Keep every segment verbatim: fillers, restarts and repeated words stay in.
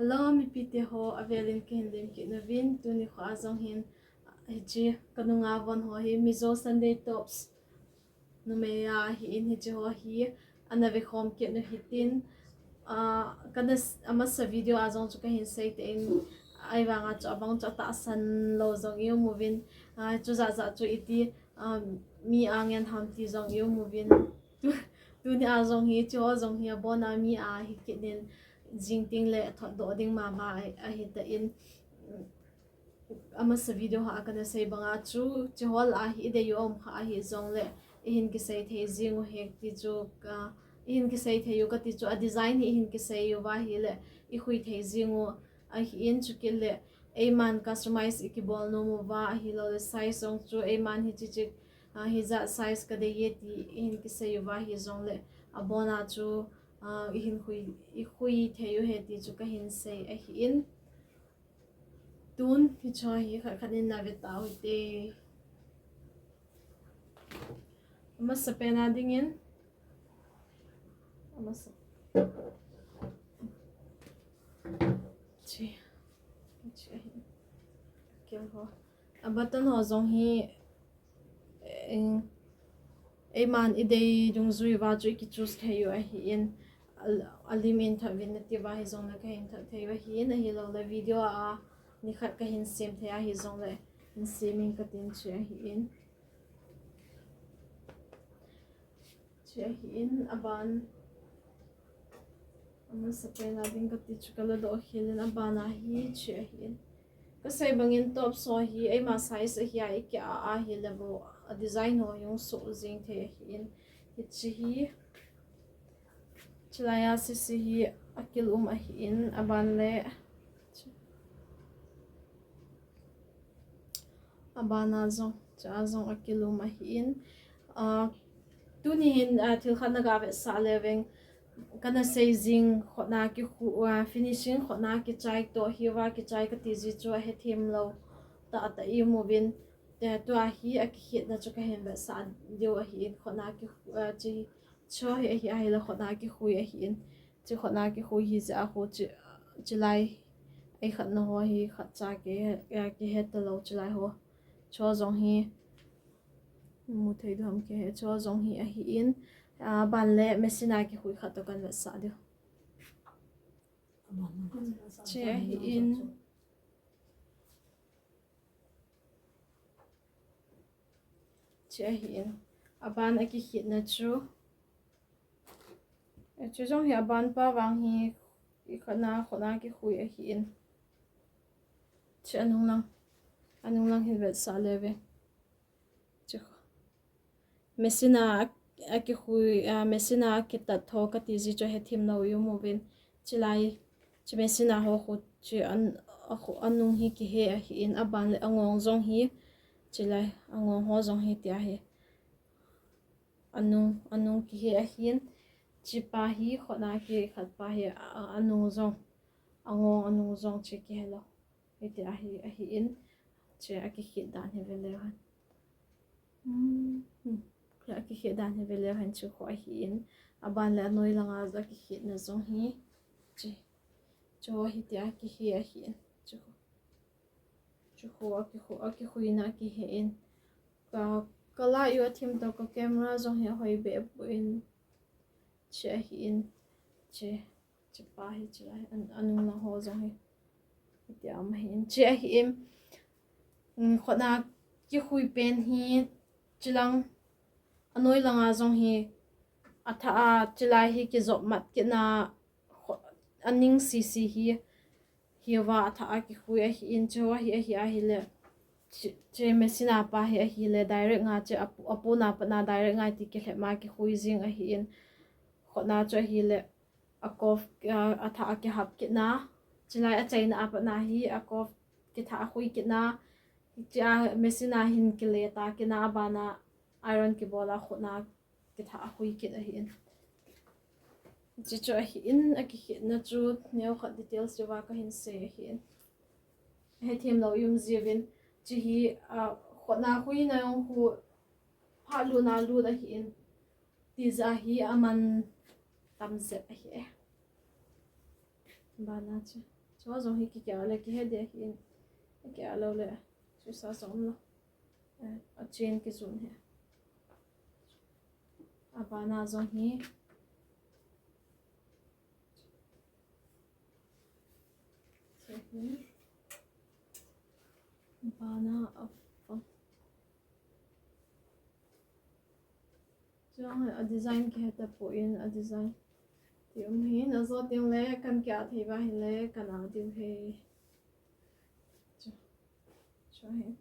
Hello, mipite ho, avelin kahin lemkit nauvin, tuni kho a jong hin, hiche, kanunga von ho hi, Mizo Sunday tops, numei a ahin, hiche ho hi, ana vekhom kit u hitin, ah, kana s-, amasa video a jong chu kahin sei tan, ahivanga chu abang chu atahsan lou jong i um uvin, ah, chu jat jat chu iti, ah, mi a ngen ham ti jong i um uvin. Tu, tuni a jong hi, hiche ho jong hi abona mi a hi kit in, jing teng le thotdoh ding mama a, ahi tan, amasa video a kana sei banga chu, hiche ho lah a hi i dei u um kha ahi jongle, i hin kisei thei jing u hi ti chu ka, i hin kisei thei u kati chu, a design hi i hin kisei uva ahile, i khui thei jing u ahin, chukit le, eiman customize i kibol nom uva ahilou le, size jong chu eiman hiche che, ah, hijat size ka dei e ti i hin kisei uva ahi jongle, abona chu, ah, i hin khui, i khui thei u ahi ti chu kahin sei ahin. Tun, hiche ho hi khat khat in na ve tau hite. Amasa pen a dingin. Amasa. Hiche. Hiche ahi. Kel ho. A button ho jong hi, eh, eiman i dei dungjui uva chu i ki choose thei u ahin, a, alim in that uvin nati uva hijongle kahin that thei u ahin, ahilou le video a nikhat kahin sem thei ahi jongle hin sem in katin, hiche ahin. Hiche ahin, aban. Amasa pen a ding kati chu kala doh khel in, aban a hi hiche ahin. Kasei bangin tops ho hi eima size ahi a, i ki a ahile bou, a design ho hung soh jing thei ahin. Hiche hi, hiche lai a sisi hi akil um ahin, aban le, aban a jong, hiche a jong akil um ahin. Ah, tuni hin, ah, thil khat na ga vetsah le veng, kana sei jing khutna kikhu, ah, finishing khutna kichai toh hiuva kichai kati ji chu ahethem lou tah tah i um uvin. Te tua hi akikhetna chu kahin vetsah diu ahin, khutna kikhu, ah, hiche, hiche hi ahi, ahile khutna kikhui ahin. Hiche khutna kikhui hi jeh a khu hiche, hiche lai, ei khatna ho hi khatcha kihe, eh, kihe talou hiche lai ho. Hiche ho jong hi, mu thei diu ham kihe, hiche ho jong hi ahin, ah, aban le machine a kikhui khat toh kan vetsah diu. Hiche ahin. Hiche ahin. Aban a kikhetna chu. Hiche jong hi aban pa vang hi, i khatna, khutna kikhui ahin. Hiche anung lang. Anung lang hin vetsah le ve. Hiche khu. Machine a, a kikhui, a, machine a kitat ho kati ji chu ahethem lou i um uvin. Hiche lai, hiche machine a ho khu hiche an, a khu anung hi kihe ahin, aban le angong jong hi, hiche lai, angong ho jong hi tia hi. Anung, anung kihe ahin, hiche pa hi, khutna kikhat pa hi, a, a, anung jong, angong anung jong hiche kihe lou. Hiti ahi, ahin, hiche akikhet dan hi ve leu hen. Hmm, hmm. Hiche akikhet dan hi ve leu hen, hiche khu ahin. Aban le anoi langa akikhetna jong hi. Hiche. Hiche ho hiti akihe ahin. Hiche khu. Hiche khu akikhu, akikhuina akihe in. Ka, ka la u athim toh ka camera jong hi ahoi behpoi. Hiche ahin. Hiche. Hiche pa hi hiche lai, an, anung lang ho jong hi. Hiti a um ahin. Hiche ahin. Um, khutna kikhui pen hi hiche lang, anoi langa jong hi, athah a hiche lai hi kijop mat kitna, khu-, aning sisi hi, hiuva athah a kikhui ahin, hiche ho hi, ahi, ahile, hiche, hiche machine a pa hi ahile, direct nga hiche apu-, apuna patna direct nga ti kilhep ma kikhui jing ahin, khutna chu ahile, akof, a, athah a kihap kitna, hiche lai achaina a patna hi, akof kithah a khui kitna, hiche a machine a hin kile ta kitna, abana iron kibol a khutna kithah a khui kit ahin. Hiche chu ahin, akikhetna chu neokhat details cheva kahin sei ahin. Hethem lou i um jiuvin, hiche hi, a, khutna khuina jong khu phat lutna lut ahin. Tijeh a hi aman tam jep ahi e. Bana chu. Chua jong hi kikeh le kihe ding ahin, kikeh lou le, chusa jong umlou. Eh, a chain kijun hi. Abana jong hi. Chua hi. Abana a Chuang a design kihe tapon a design ti um hin, ajot ding le kan keh thei uva ahile kan a diu ahi. Chu, chu hi.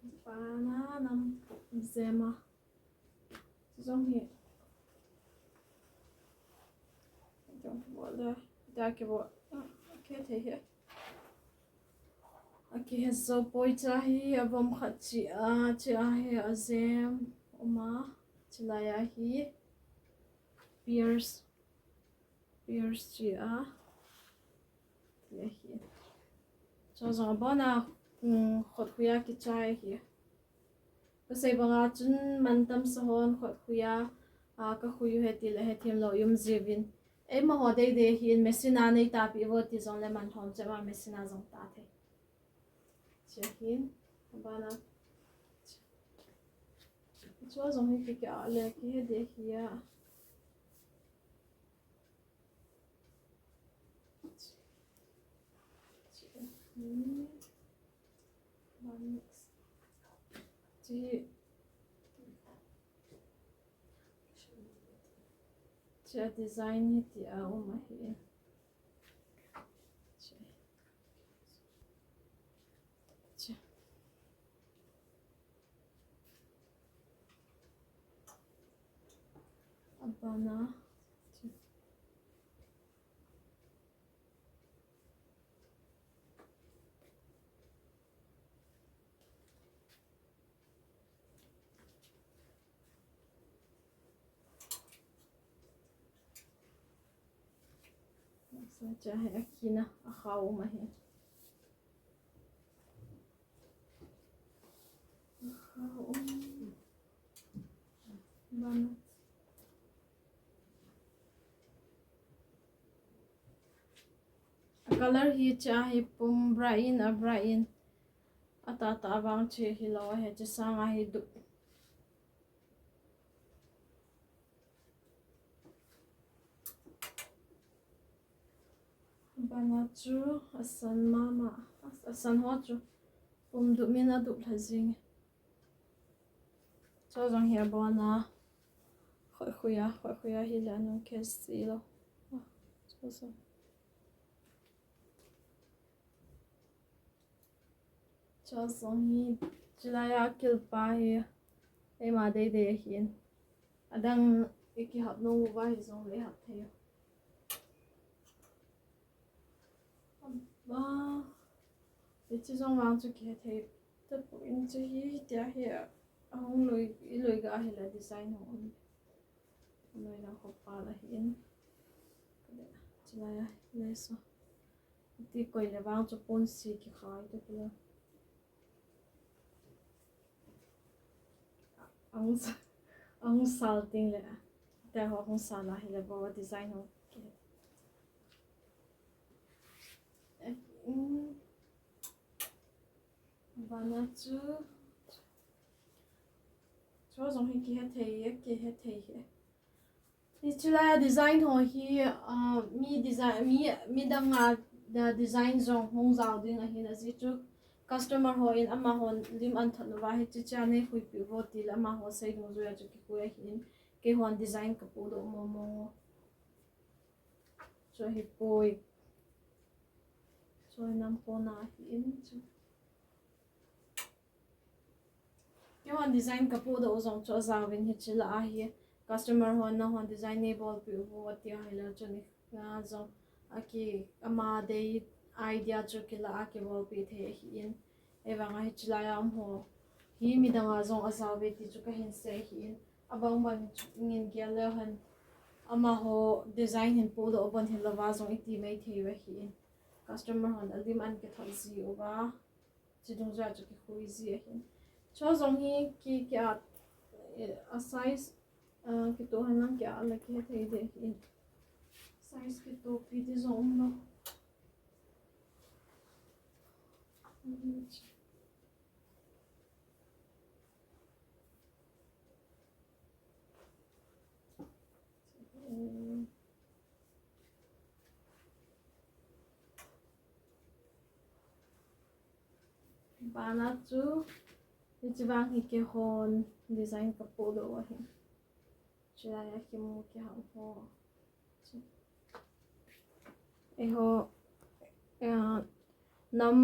Abana nam jema. Chu jong hi. Jong bol le. Da ke bol. Ke thei hi. Akihe jou poi. Chua hi avom khat chia, chia hi ajem uma, chulai a hi Pierce, Pierce chia, tia hi. Chua jong abana, um, khut khuia kichai hi. Kasei banga chun man tamsa hon khut khuia, a, kakhui u ahi tile hethem lou um jiuvin. Eimaho deidei hin machine a nei tapeh uvo ti jongle man lhom cheh ma machine a jong ta thei. Chua hin, abana. Chua jong hi kikeh le kihe ding ahi a. Chu design hi tia um ahi. Abana. Sa cha hai akina akhao ma hi. Akhao. Bana. A color hi cha hi pum bright in, a bright in. Atah tah vang chu hilou ahi, chu sanga hi dup. Bana chu asan mama, asan ho chu pum dup min adup lha jing. Chu jong hi abana khoi khoia, khoi khoia hile anung khe si lou. Chu jong. Chua jong hi, chulai a kilpa hi, eima deidei ahin. Adang ikihap nom uva hijongle hap thei u. Aba, hiche jong vang chu kihe thei tapon chu hitia hi, ahung lui, ilui ga ahile design hung um. Noi lang khopa la ahin. Chulai a, lace. Ti koi le vang chu ponsi kikhai tapon. Ahung sa-, ahung sal ding le. Te ho ahung sal ahile bou design ho. Bana chu. Chu jong hi kihe thei, kihe thei hi. Hiche lai a design ho hi, ah, mi design, mi, midang a, ah, design jong hung jao ding ahin, ajeh chu customer hon amahon lim an thot uva hiche cha nei khuipeh uvo tile amaho sei dungjuia chu kikhui ahin, keihon design kapodoh mong mong u. Chu hi poi. Chu hi nam pona ahin chu. Keihon design kapodoh u jong chu ajaovin hiche lah a hi customer hon nahon design neibolpeh uvo ati ahile chun, ah, jong aki ama dei idea chu kilah a kibolpeh thei ahin. Ahivanga hiche lai a um ho hi midang a jong ajaove ti chu kahin sei ahin. Abang bang chu ngin gel leu hen amaho design hin podoh bon hilouva jong iti mai thei u ahin. Customer hon alim an kithot ji uva. Chu dungjuia chu kikhui ji ahin. Chu jong hi ki, ki a, eh, a size Ah, kitoh henlang kia la kihethei ding ahi. Size kitoh pi ti jong umlou. Bana chu, hiche vang hi keihon design kapoh doh u ahi. Chulai a kimu kiham ho. Eiho, eh, nam,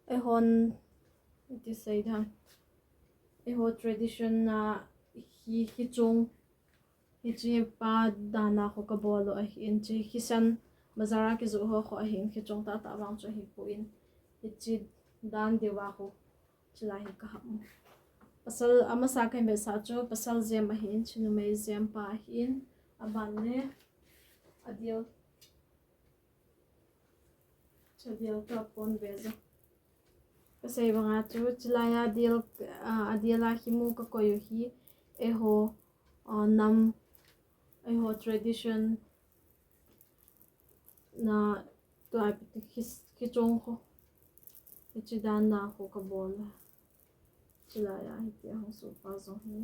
eihon, iti sei dan. Eiho tradition a hi, hiche chong, hiche pa dan a ho kabol u ahin, hiche hisan bazar a kijoh ho ho ahin, hiche chong tahtah vang chu ahipon, hiche dan diu a ho. Chulai hi kaham. Pasal amasa kahin vetsah chu, pasal jem ahin, hiche numei jem pa ahin, aban le, adil. Chu adil kapon ve jo. Kasei banga chu, chulai a adil, ah, adil a kimu kakoi u hi, eiho, ah, nam, eiho tradition, na tua pi ti khi, khi chong ho. Hiche dan a ho kabol a. Chulai a hitia hung soh pa jong hi.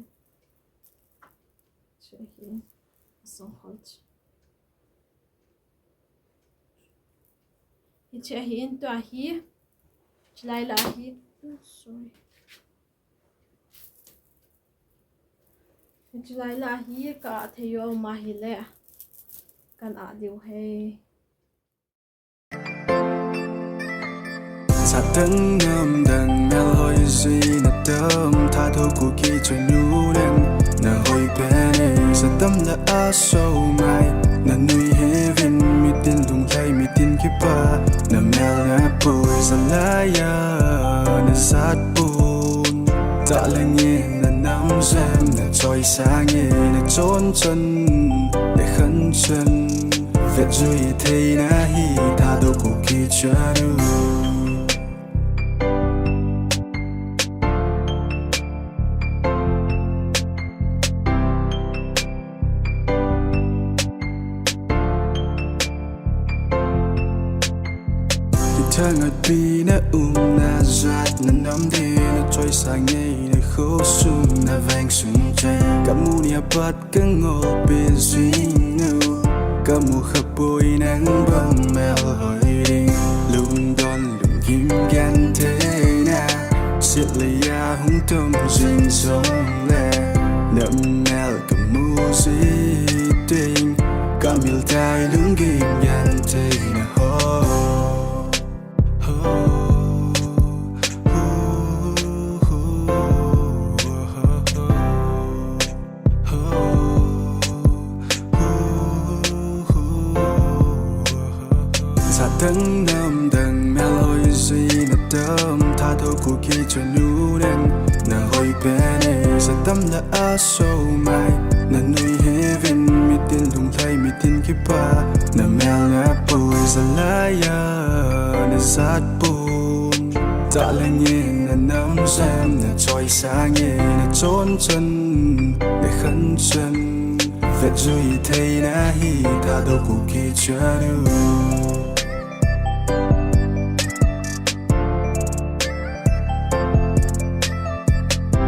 Hiche hi. Asong hol chu. Hiche ahin tua hi. Chulai la hi. Sorry. Chulai la hi ka ah thei u ma hile. Kan ah diu ahi. Satang namdang melhoi jui natam, Thadou Kuki chanu nang nahoi pen e. Satam la asomai nanui hevin, mitin lunglhai mitin kipa, namel napoi jalai a najat pon. Talang e nanam jem, nachoisa nge nachon chan, nakhan chan. Vet jui theina hi Thadou Kuki chanu. Kithangatpi na um najat, nanam din nachoisa nge, nakhosung naveng sung chai. Kamu ni apat kangolpi jing u, kamu khapoi nang bang melhoi ding. Lungdon lunggim gentheina, sitleija hung tom jing jongle, namel kamu ji teng, kamil tai lunggim gentheina ho. Satang namdang melhoi jui natam, Thadou Kuki chanu nang nahoi pen e. Satam la asomai nanui hevin, mitin lunglhai mitin kipa, namel napoi jalai a najat pon. Talang e nanam jem, nachoisa nge nachon chan, nakhan chan. Vet jui theina hi Thadou Kuki chanu.